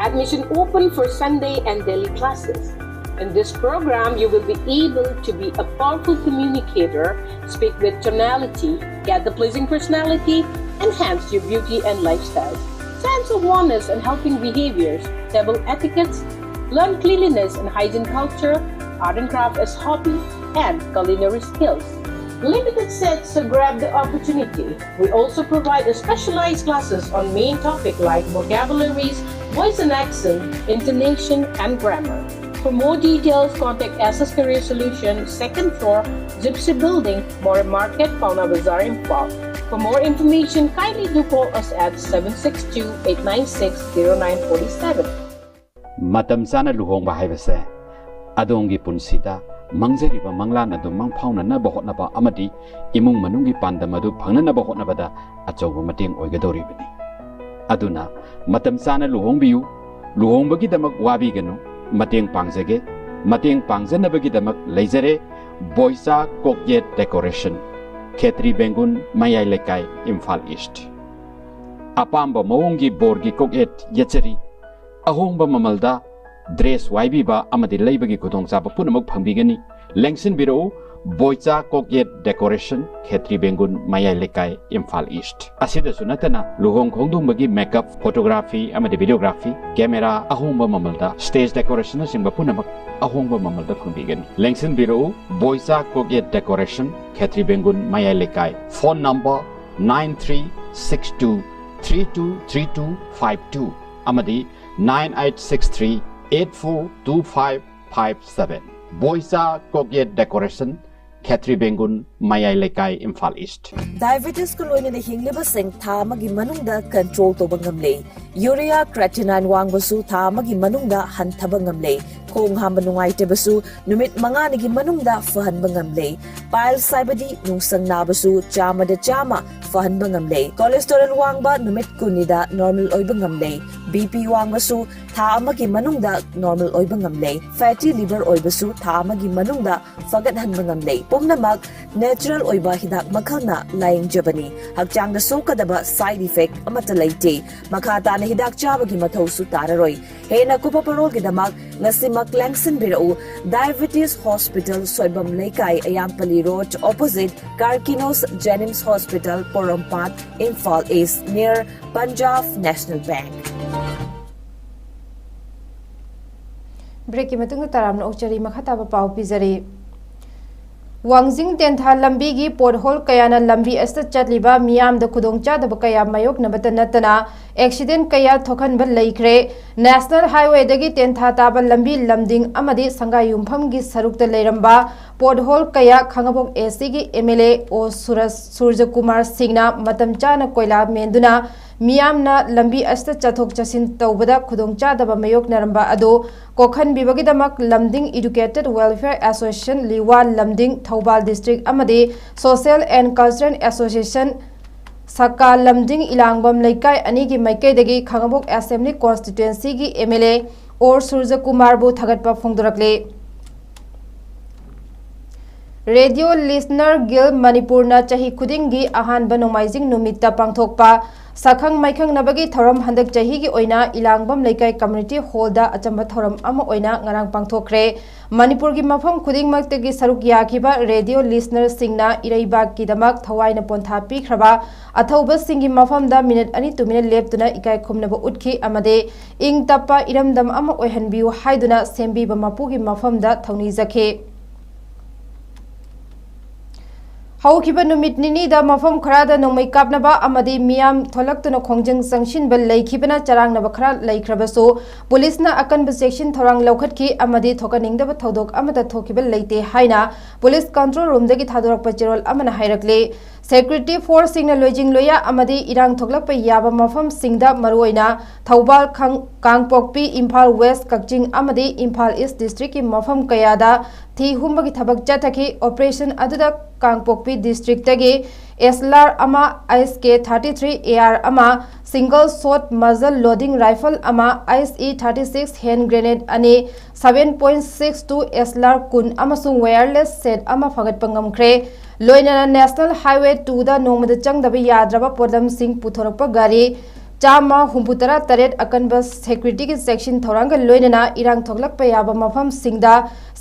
Admission open for Sunday and daily classes. In this program, you will be able to be a powerful communicator, speak with tonality, get the pleasing personality, enhance your beauty and lifestyle, sense of wellness and helping behaviors, table etiquettes, learn cleanliness and hygiene culture, art and craft as hobby, and culinary skills. Limited seats, so grab the opportunity. We also provide a specialized classes on main topic like vocabularies, voice and accent, intonation, and grammar. For more details, contact S S Career Solution, second floor, Gypsy Building, More Market, Paona Bazaar, Imphal. For more information, kindly do call us at seven six two, eight nine six, zero nine forty seven. ꯃꯇꯝ ꯆꯥꯅ ꯂꯨꯍꯣꯡꯕ ꯍꯥꯏꯕꯁꯦ ꯑꯗꯣꯝꯒꯤ ꯄꯨꯟꯁꯤꯗ ꯃꯪꯖꯔꯤꯕ ꯃꯪꯂꯥꯟ ꯑꯗꯨ ꯃꯪꯐꯥꯎꯅꯅꯕ ꯍꯣꯠꯅꯕ ꯑꯃꯗꯤ ꯏꯃꯨꯡ ꯃꯅꯨꯡꯒꯤ ꯄꯥꯟꯗꯝ ꯑꯗꯨ ꯐꯪꯅꯅꯕ ꯍꯣꯠꯅꯕꯗ ꯑꯆꯧꯕ ꯃꯇꯦꯡ ꯑꯣꯏꯒꯗꯧꯔꯤꯕꯅꯤ꯫ ꯑꯗꯨꯅ ꯃꯇꯝ ꯆꯥꯅ ꯂꯨꯍꯣꯡꯕꯤꯌꯨ꯫ ꯂꯨꯍꯣꯡꯕꯒꯤꯗꯃꯛ ꯋꯥꯕꯤꯒꯅꯨ꯫ ꯃꯇꯦꯡ ꯄꯥꯡꯖꯒꯦ꯫ ꯃꯇꯦꯡ ꯄꯥꯡꯖꯅꯕꯒꯤꯗꯃꯛ ꯂꯩꯖꯔꯦ ꯕꯣꯏꯆꯥ ꯀꯣꯛꯌꯦꯠ ꯗꯦꯀꯣꯔꯦꯁꯟ, ꯈꯦꯇ꯭ꯔꯤ ꯕꯦꯡꯒꯨꯟ, ꯃꯌꯥꯏ ꯂꯩꯀꯥꯏ, ꯏꯝꯐꯥꯜ ꯏꯁ꯭ꯠ꯫ ꯑꯄꯥꯝꯕ ꯃꯑꯣꯡꯒꯤ ꯕꯣꯔꯒꯤ ꯀꯣꯛꯌꯦꯠ ꯌꯦꯠꯆꯔꯤ꯫ ꯑꯍꯣꯡꯕ ꯃꯃꯜꯗ ꯗ꯭ꯔꯦꯁ ꯋꯥꯏꯕꯤꯕ ꯑꯃꯗꯤ ꯂꯩꯕꯒꯤ ꯈꯨꯗꯣꯡꯆꯥꯕ ꯄꯨꯝꯅꯃꯛ ꯐꯪꯕꯤꯒꯅꯤ꯫ ꯂꯦꯡꯁꯤꯟꯕꯤꯔꯛꯎ꯫ ꯕꯣꯏꯆꯥ ꯀꯣꯛꯌꯦꯠ ꯗꯦꯀꯣꯔꯦꯁꯟ, ꯈꯦꯇ꯭ꯔꯤ ꯕꯦꯡꯒꯨꯟ, ꯃꯌꯥꯏ ꯂꯩꯀꯥꯏ, ꯏꯝꯐꯥꯜ ꯏꯁ꯭ꯠ꯫ ꯑꯁꯤꯗꯁꯨ ꯅꯠꯇꯅ ꯂꯨꯍꯣꯡ ꯈꯣꯡꯗꯣꯡꯕꯒꯤ ꯃꯦꯀꯞ, ꯐꯣꯇꯣꯒ꯭ꯔꯥꯐꯤ ꯑꯃꯗꯤ ꯚꯤꯗꯤꯑꯣꯒ꯭ꯔꯥꯐꯤ, ꯀꯦꯃꯦꯔꯥ ꯑꯍꯣꯡꯕ ꯃꯃꯜꯗ, ꯁ꯭ꯇꯦꯖ ꯗꯦꯀꯣꯔꯦꯁꯟꯅꯆꯤꯡꯕ ꯄꯨꯝꯅꯃꯛ ꯑꯍꯣꯡꯕ ꯃꯃꯜꯗ ꯐꯪꯕꯤꯒꯅꯤ꯫ ꯂꯦꯡꯁꯤꯟꯕꯤꯔꯛꯎ, ꯕꯣꯏꯆꯥ ꯀꯣꯛꯌꯦꯠ ꯗꯦꯀꯣꯔꯦꯁꯟ, ꯈꯦꯇ꯭ꯔꯤ ꯕꯦꯡꯒꯨꯟ, ꯃꯌꯥꯏ ꯂꯩꯀꯥꯏ꯫ Phone number nine three six two three two three two five two ꯑꯃꯗꯤ nine eight six three eight four two five five seven꯫ ꯕꯣꯏꯆꯥ ꯀꯣꯛꯌꯦꯠ ꯗꯦꯀꯣꯔꯦꯁꯟ, ꯈꯦꯇ꯭ꯔꯤ ꯕꯦꯡꯒꯨꯟ, ꯃꯌꯥꯏ ꯂꯩꯀꯥꯏ, ꯏꯝꯐꯥꯜ ꯏꯁ꯭ꯠ꯫ ꯗꯥꯏꯕꯦꯇꯤꯁꯀ ꯂꯣꯏꯅꯅ ꯍꯤꯡꯂꯤꯕꯁꯤꯡ ꯊꯥ ꯑꯃꯒꯤ ꯃꯅꯨꯡꯗ ꯀꯟꯇ꯭ꯔꯣꯜ ꯇꯧꯕ ꯉꯝꯂꯦ꯫ ꯌꯨꯔꯤꯌꯥ ꯀ꯭ꯔꯦꯇꯤꯅꯥꯏꯟ ꯋꯥꯡꯕꯁꯨ ꯊꯥ ꯑꯃꯒꯤ ꯃꯅꯨꯡꯗ ꯍꯟꯊꯕ ꯉꯝꯂꯦ꯫ ꯈꯣꯡ ꯍꯥꯝꯕ ꯅꯨꯡꯉꯥꯏꯇꯕꯁꯨ ꯅꯨꯃꯤꯠ ꯃꯉꯥꯅꯤꯒꯤ ꯃꯅꯨꯡꯗ ꯐꯍꯟꯕ ꯉꯝꯂꯦ꯫ ꯄꯥꯏꯜꯁ ꯍꯥꯏꯕꯗꯤ ꯅꯨꯡꯁꯪ ꯅꯥꯕꯁꯨ ꯆꯥꯝꯃꯗ ꯆꯥꯝꯃ ꯐꯍꯟꯕ ꯉꯝꯂꯦ꯫ ꯀꯣꯂꯦꯁꯇꯦꯔꯣꯜ ꯋꯥꯡꯕ ꯅꯨꯃꯤꯠ ꯀꯨꯟꯅꯤꯗ ꯅꯣꯔꯃꯦꯜ ꯑꯣꯏꯕ ꯉꯝꯂꯦ꯫ ꯕꯤ ꯄꯤ ꯋꯥꯡꯕꯁꯨ ꯊꯥ ꯑꯃꯒꯤ ꯃꯅꯨꯡꯗ ꯅꯣꯔꯃꯦꯜ ꯑꯣꯏꯕ ꯉꯝꯂꯦ꯫ ꯐꯦꯇꯤ ꯂꯤꯚꯔ ꯑꯣꯏꯕꯁꯨ ꯊꯥ ꯑꯃꯒꯤ ꯃꯅꯨꯡꯗ ꯐꯒꯠꯍꯟꯕ ꯉꯝꯂꯦ꯫ ꯄꯨꯝꯅꯃꯛ ꯅꯦꯆꯔꯦꯜ ꯑꯣꯏꯕ ꯍꯤꯗꯥꯛ ꯃꯈꯜꯅ ꯂꯥꯌꯦꯡꯖꯕꯅꯤ꯫ ꯍꯛꯆꯥꯡꯗ ꯁꯣꯛꯀꯗꯕ ꯁꯥꯏꯗ ꯏꯐꯦꯛ ꯑꯃꯠꯇ ꯂꯩꯇꯦ꯫ ꯃꯈꯥ ꯇꯥꯅ ꯍꯤꯗꯥꯛ ꯆꯥꯕꯒꯤ ꯃꯊꯧꯁꯨ ꯇꯥꯔꯔꯣꯏ꯫ ꯍꯦꯟꯅ ꯀꯨꯞꯄ ꯃꯔꯣꯜꯒꯤꯗꯃꯛ ꯉꯁꯤꯃꯛ ꯂꯦꯡꯁꯤꯟꯕꯤꯔꯛꯎ꯫ ꯗꯥꯏꯕꯦꯇꯤꯁ ꯍꯣꯁꯄꯤꯇꯥꯜ, ꯁꯣꯏꯕꯝ ꯂꯩꯀꯥꯏ, ꯑꯌꯥꯝꯄꯜꯂꯤ ꯔꯣꯗ, ꯑꯣꯄꯣꯖꯤꯠ ꯀꯥꯔꯀꯤꯅꯣꯁ ꯖꯦꯅꯤꯝꯁ ꯍꯣꯁꯄꯤꯇꯥꯜ, ꯄꯣꯔꯣꯝꯄꯥꯠ, ꯏꯝꯐꯥꯜ ꯏꯁ꯭ꯠ, ꯅꯤꯌꯔ ꯄꯟꯖꯥꯕ ꯅꯦꯁꯅꯦꯜ ꯕꯦꯡꯛ꯫ ꯕ꯭ꯔꯦꯛꯀꯤ ꯃꯇꯨꯡꯗ ꯇꯔꯥꯝꯅ ꯑꯣꯛꯆꯔꯤ꯫ ꯃꯈꯥ ꯇꯥꯕ ꯄꯥꯎ ꯄꯤꯖꯔꯤ꯫ ꯋꯥꯡꯖꯤꯡ ꯇꯦꯟꯊꯥ ꯂꯝꯕꯤꯒꯤ ꯄꯣꯠꯍꯣꯜ ꯀꯌꯥꯅ ꯂꯝꯕꯤ ꯑꯁꯤꯗ ꯆꯠꯂꯤꯕ ꯃꯤꯌꯥꯝꯗ ꯈꯨꯗꯣꯡꯆꯥꯗꯕ ꯀꯌꯥ ꯃꯥꯌꯣꯛꯅꯕꯇ ꯅꯠꯇꯅ ꯑꯦꯛꯁꯤꯗꯦꯟ ꯀꯌꯥ ꯊꯣꯛꯍꯟꯕ ꯂꯩꯈ꯭ꯔꯦ꯫ ꯅꯦꯁꯅꯦꯜ ꯍꯥꯏꯋꯦꯗꯒꯤ ꯇꯦꯟꯊꯥ ꯇꯥꯕ ꯂꯝꯕꯤ ꯂꯝꯗꯤꯡ ꯑꯃꯗꯤ ꯁꯪꯒꯥꯏ ꯌꯨꯝꯐꯝꯒꯤ ꯁꯔꯨꯛꯇ ꯂꯩꯔꯝꯕ ꯄꯣꯠꯍꯣꯜ ꯀꯌꯥ ꯈꯥꯉꯕꯣꯛ ꯑꯦꯁ ꯁꯤꯒꯤ ꯑꯦꯝ ꯑꯦꯜ ꯑꯦ ꯑꯣ ꯁꯨꯔꯖ ꯁꯨꯔꯖꯀꯨꯃꯥꯔ ꯁꯤꯡꯅ ꯃꯇꯝ ꯆꯥꯅ ꯀꯣꯏꯂꯥ ꯃꯦꯟꯗꯨꯅ ꯃꯤꯌꯥꯝꯅ ꯂꯝꯕꯤ ꯑꯁꯤꯗ ꯆꯠꯊꯣꯛ ꯆꯠꯁꯤꯟ ꯇꯧꯕꯗ ꯈꯨꯗꯣꯡꯆꯥꯗꯕ ꯃꯥꯌꯣꯛꯅꯔꯝꯕ ꯑꯗꯨ ꯀꯣꯛꯍꯟꯕꯤꯕꯒꯤꯗꯃꯛ Lamding educated welfare association, Liwa Lamding Thoubal district ꯑꯃꯗꯤ social and cultural association, Saka Lamding Ilangbam ꯂꯩꯀꯥꯏ ꯑꯅꯤꯒꯤ ꯃꯥꯏꯀꯩꯗꯒꯤ ꯈꯥꯉꯕꯣꯛ ꯑꯦꯁꯦꯝꯕ꯭ꯂꯤ ꯀꯣꯟꯁꯇꯤꯇ꯭ꯋꯦꯟꯁꯤꯒꯤ ꯑꯦꯝ ꯑꯦꯜ ꯑꯦ ꯑꯣꯔ ꯁꯨꯔꯖꯀꯨꯃꯥꯔꯕꯨ ꯊꯥꯒꯠꯄ ꯐꯣꯡꯗꯣꯔꯛꯂꯤ꯫ ꯔꯦꯗꯤꯑꯣ ꯂꯤꯁꯅꯔ ꯒꯤꯜ ꯃꯅꯤꯄꯨꯔꯅ ꯆꯍꯤ ꯈꯨꯗꯤꯡꯒꯤ ꯑꯍꯥꯟꯕ ꯅꯣꯡꯃꯥꯏꯖꯤꯡ ꯅꯨꯃꯤꯠꯇ ꯄꯥꯡꯊꯣꯛꯄ ꯁꯛꯈꯪ ꯃꯥꯏꯈꯪꯅꯕꯒꯤ ꯊꯧꯔꯝ ꯍꯟꯗꯛ ꯆꯍꯤꯒꯤ ꯑꯣꯏꯅ ꯏꯂꯥꯡꯕꯝ ꯂꯩꯀꯥꯏ ꯀꯝꯃ꯭ꯌꯨꯅꯤꯇꯤ ꯍꯣꯜꯗ ꯑꯆꯝꯕ ꯊꯧꯔꯝ ꯑꯃ ꯑꯣꯏꯅ ꯉꯔꯥꯡ ꯄꯥꯡꯊꯣꯛꯈ꯭ꯔꯦ꯫ ꯃꯅꯤꯄꯨꯔꯒꯤ ꯃꯐꯝ ꯈꯨꯗꯤꯡꯃꯛꯇꯒꯤ ꯁꯔꯨꯛ ꯌꯥꯈꯤꯕ ꯔꯦꯗꯤꯑꯣ ꯂꯤꯁꯅꯔꯁꯤꯡꯅ ꯏꯔꯩꯕꯥꯛꯀꯤꯗꯃꯛ ꯊꯋꯥꯏꯅ ꯄꯣꯟꯊꯥ ꯄꯤꯈ꯭ꯔꯕ ꯑꯊꯧꯕꯁꯤꯡꯒꯤ ꯃꯐꯝꯗ ꯃꯤꯅꯤꯠ ꯑꯅꯤ ꯇꯨꯃꯤꯟꯅ ꯂꯦꯞꯇꯨꯅ ꯏꯀꯥꯏ ꯈꯨꯝꯅꯕ ꯎꯠꯈꯤ ꯑꯃꯗꯤ ꯏꯪ ꯇꯞꯄ ꯏꯔꯝꯗꯝ ꯑꯃ ꯑꯣꯏꯍꯟꯕꯤꯌꯨ ꯍꯥꯏꯗꯨꯅ ꯁꯦꯝꯕꯤꯕ ꯃꯄꯨꯒꯤ ꯃꯐꯝꯗ ꯊꯧꯅꯤꯖꯈꯤ꯫ ꯍꯧꯈꯤꯕ ꯅꯨꯃꯤꯠ ꯅꯤꯅꯤꯗ ꯃꯐꯝ ꯈꯔꯗ ꯅꯣꯡꯃꯩ ꯀꯥꯞꯅꯕ ꯑꯃꯗꯤ ꯃꯤꯌꯥꯝ ꯊꯣꯛꯂꯛꯇꯨꯅ ꯈꯣꯡꯖꯪ ꯆꯪꯁꯤꯟꯕ ꯂꯩꯈꯤꯕꯅ ꯆꯔꯥꯡꯅꯕ ꯈꯔ ꯂꯩꯈ꯭ꯔꯕꯁꯨ, ꯄꯨꯂꯤꯁꯅ ꯑꯀꯟꯕ ꯆꯦꯛꯁꯤꯟ ꯊꯧꯔꯥꯡ ꯂꯧꯈꯠꯈꯤ ꯑꯃꯗꯤ ꯊꯣꯛꯍꯟꯅꯤꯡꯗꯕ ꯊꯧꯗꯣꯛ ꯑꯃꯠꯇ ꯊꯣꯛꯈꯤꯕ ꯂꯩꯇꯦ ꯍꯥꯏꯅ ꯄꯨꯂꯤꯁ ꯀꯟꯇ꯭ꯔꯣꯜ ꯔꯨꯝꯗꯒꯤ ꯊꯥꯗꯣꯔꯛꯄ ꯆꯦꯔꯣꯜ ꯑꯃꯅ ꯍꯥꯏꯔꯛꯂꯤ꯫ ꯁꯦꯀ꯭ꯌꯨꯔꯤꯇꯤ ꯐꯣꯔꯁꯁꯤꯡꯅ ꯂꯣꯏꯖꯤꯡ ꯂꯣꯌꯥ ꯑꯃꯗꯤ ꯏꯔꯥꯡ ꯊꯣꯛꯂꯛꯄ ꯌꯥꯕ ꯃꯐꯝꯁꯤꯡꯗ, ꯃꯔꯨꯑꯣꯏꯅ ꯊꯧꯕꯥꯜ, ꯈꯪ-, ꯀꯥꯡꯄꯣꯛꯄꯤ, ꯏꯝꯐꯥꯜ ꯋꯦꯁ, ꯀꯛꯆꯤꯡ ꯑꯃꯗꯤ ꯏꯝꯐꯥꯜ ꯏꯁ ꯗꯤꯁꯇ꯭ꯔꯤꯛꯀꯤ ꯃꯐꯝ ꯀꯌꯥꯗ ꯊꯤ ꯍꯨꯝꯕꯒꯤ ꯊꯕꯛ ꯆꯠꯊꯈꯤ꯫ ꯑꯣꯄꯔꯦꯁꯟ ꯑꯗꯨꯗ ꯀꯥꯡꯄꯣꯛꯄꯤ ꯗꯤꯁꯇ꯭ꯔꯤꯛꯇꯒꯤ ꯑꯦꯁ ꯑꯦꯜ ꯑꯥꯔ ꯑꯃ, ꯑꯦꯁ ꯀꯦ ꯊꯥꯔꯇꯤ ꯊ꯭ꯔꯤ ꯑꯦ ꯑꯥꯔ ꯑꯃ, ꯁꯤꯡꯒꯜ ꯁꯣꯠ ꯃꯖꯜ ꯂꯣꯗꯤꯡ ꯔꯥꯏꯐꯜ ꯑꯃ, S E thirty six hand grenade ꯑꯅꯤ, ꯁꯚꯦꯟ ꯄꯣꯏꯟ ꯁꯤꯛꯁ ꯇꯨ ꯑꯦꯁ ꯑꯦꯜ ꯑꯥꯔ ꯀꯨꯟ ꯑꯃꯁꯨꯡ ꯋꯥꯌꯔꯂꯦꯁ ꯁꯦꯠ ꯑꯃ ꯐꯥꯒꯠꯄ ꯉꯝꯈ꯭ꯔꯦ꯫ ꯂꯣꯏꯅꯅ ꯅꯦꯁꯅꯦꯜ ꯍꯥꯏꯋꯦ ꯇꯨꯗ ꯅꯣꯡꯃꯗ ꯆꯪꯗꯕ ꯌꯥꯗ꯭ꯔꯕ ꯄꯣꯠꯂꯝꯁꯤꯡ ꯄꯨꯊꯣꯔꯛꯄ ꯒꯥꯔꯤ ꯆꯥꯝꯃ ꯍꯨꯝꯐꯨꯇꯔꯥ ꯇꯔꯦꯠ ꯑꯀꯟꯕ ꯁꯦꯀ꯭ꯌꯨꯔꯤꯇꯤꯒꯤ ꯆꯦꯛꯁꯤꯟ ꯊꯧꯔꯥꯡꯒ ꯂꯣꯏꯅꯅ ꯏꯔꯥꯡ ꯊꯣꯛꯂꯛꯄ ꯌꯥꯕ ꯃꯐꯝꯁꯤꯡꯗ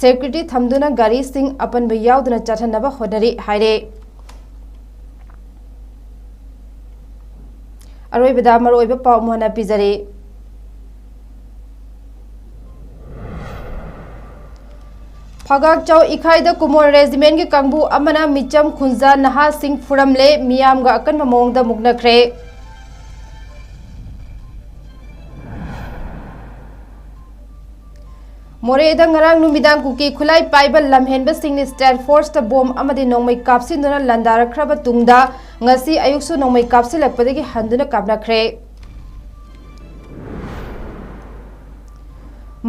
ꯁꯦꯀ꯭ꯌꯨꯔꯤꯇꯤ ꯊꯝꯗꯨꯅ ꯒꯥꯔꯤꯁꯤꯡ ꯑꯄꯟꯕ ꯌꯥꯎꯗꯅ ꯆꯠꯍꯟꯅꯕ ꯍꯣꯠꯅꯔꯤ ꯍꯥꯏꯔꯦ꯫ ꯑꯔꯣꯏꯕꯗ ꯃꯔꯨꯑꯣꯏꯕ ꯄꯥꯎ ꯑꯃꯨꯛ ꯍꯟꯅ ꯄꯤꯖꯔꯤ꯫ ꯐꯒꯥꯛꯆꯥꯎ ꯏꯈꯥꯏꯗ ꯀꯨꯃꯣꯔ ꯔꯦꯖꯤꯃꯦꯟꯒꯤ ꯀꯥꯡꯕꯨ ꯑꯃꯅ ꯃꯤꯆꯝ ꯈꯨꯟꯖꯥ ꯅꯍꯥꯁꯤꯡ ꯐꯨꯔꯝꯂꯦ, ꯃꯤꯌꯥꯝꯒ ꯑꯀꯟꯕ ꯃꯑꯣꯡꯗ ꯃꯨꯛꯅꯈ꯭ꯔꯦ꯫ ꯃꯣꯔꯦꯗ ꯉꯔꯥꯡ ꯅꯨꯃꯤꯗꯥꯡ ꯀꯨꯀꯤ ꯈꯨꯠꯂꯥꯏ ꯄꯥꯏꯕ ꯂꯝꯍꯦꯟꯕꯁꯤꯡꯅ ꯁ꯭ꯇꯦꯠ ꯐꯣꯔꯁꯇ ꯕꯣꯝ ꯑꯃꯗꯤ ꯅꯣꯡꯃꯩ ꯀꯥꯞꯁꯤꯟꯗꯨꯅ ꯂꯥꯟꯗꯥꯔꯛꯈ꯭ꯔꯕ ꯇꯨꯡꯗ ꯉꯁꯤ ꯑꯌꯨꯛꯁꯨ ꯅꯣꯡꯃꯩ ꯀꯥꯞꯁꯤꯜꯂꯛꯄꯗꯒꯤ ꯍꯟꯗꯨꯅ ꯀꯥꯞꯅꯈ꯭ꯔꯦ꯫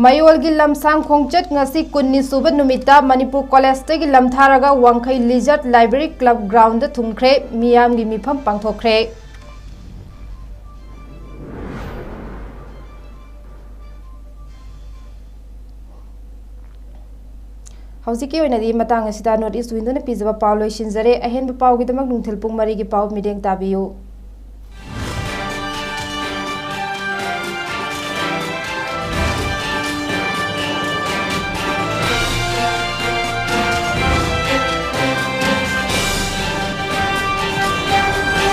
ꯃꯌꯣꯜꯒꯤ ꯂꯝꯁꯥꯡ ꯈꯣꯡꯆꯠ ꯉꯁꯤ ꯀꯨꯟꯅꯤ ꯁꯨꯕ ꯅꯨꯃꯤꯠꯇ ꯃꯅꯤꯄꯨꯔ ꯀꯣꯂꯦꯖꯇꯒꯤ ꯂꯝꯊꯥꯔꯒ ꯋꯥꯡꯈꯩ ꯂꯤꯖꯔꯠ ꯂꯥꯏꯕ꯭ꯔꯦꯔꯤ ꯀ꯭ꯂꯕ ꯒ꯭ꯔꯥꯎꯟꯗ ꯊꯨꯡꯈ꯭ꯔꯦ, ꯃꯤꯌꯥꯝꯒꯤ ꯃꯤꯐꯝ ꯄꯥꯡꯊꯣꯛꯈ꯭ꯔꯦ꯫ ꯍꯧꯖꯤꯛꯀꯤ ꯑꯣꯏꯅꯗꯤ ꯃꯇꯥꯡ ꯑꯁꯤꯗ North East Window ꯅ ꯄꯤꯖꯕ ꯄꯥꯎ ꯂꯣꯏꯁꯤꯟꯖꯔꯦ꯫ ꯑꯍꯦꯟꯕ ꯄꯥꯎꯒꯤꯗꯃꯛ ꯅꯨꯡꯊꯤꯜ ꯄꯨꯡ ꯃꯔꯤꯒꯤ ꯄꯥꯎ ꯃꯤꯠꯌꯦꯡ ꯇꯥꯕꯤꯌꯨ꯫